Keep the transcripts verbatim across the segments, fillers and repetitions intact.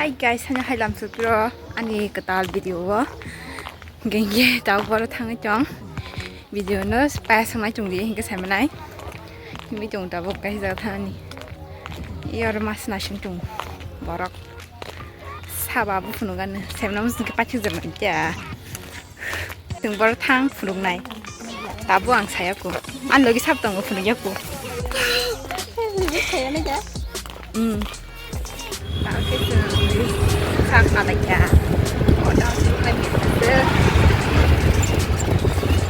Hi guys, hanya hai lam sutro ani kwtal video o. Gengge tau boro thangwi tong. Video no paya sangnai tong di, hingke sai manai. Himwi tong tabuk kaisa thani. Yor mas nasing tong borok. Saba bu phunukani, semna musung ke pachuk jemai kya. Chwng boro thang phunuknai. Tabuk ang saya ko. Ang logi sab tongo phunukya ko. Hmm. Sak kalaikya.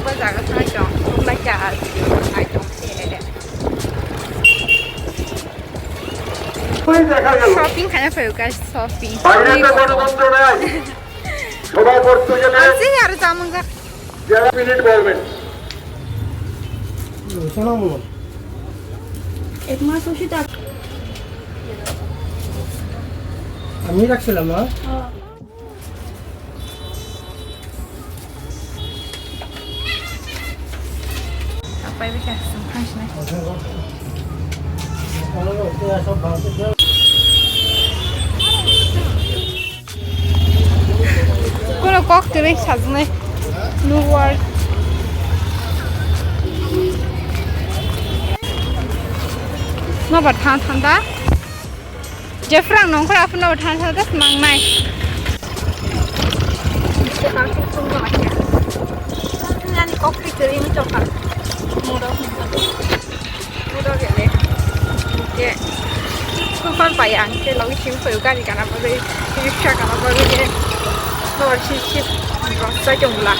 Bo jaga thang tong, phunuknai kya. Shopping khaina phaio guys, shopping. বাইরে তো গণতন্ত্র নাই। সভা করতে গেলে Asing aro chamung jak. যারা মিনিট বলবেন। Sana mo. Ek mas usi tak. Ami rakhilam na. Apai bika sung khang sinai. Kono kok tiri sajnai. No work. No bar than thanda. Jefrang nongkhor aphano thansa das mangnai. Ani kok pi kiri mi chokal. Muro. Muro gele. Ke. Kupan pai ang ke logi sim koyo gari kana pare. Riksha kana pare. Nor si si. Rasta jongla.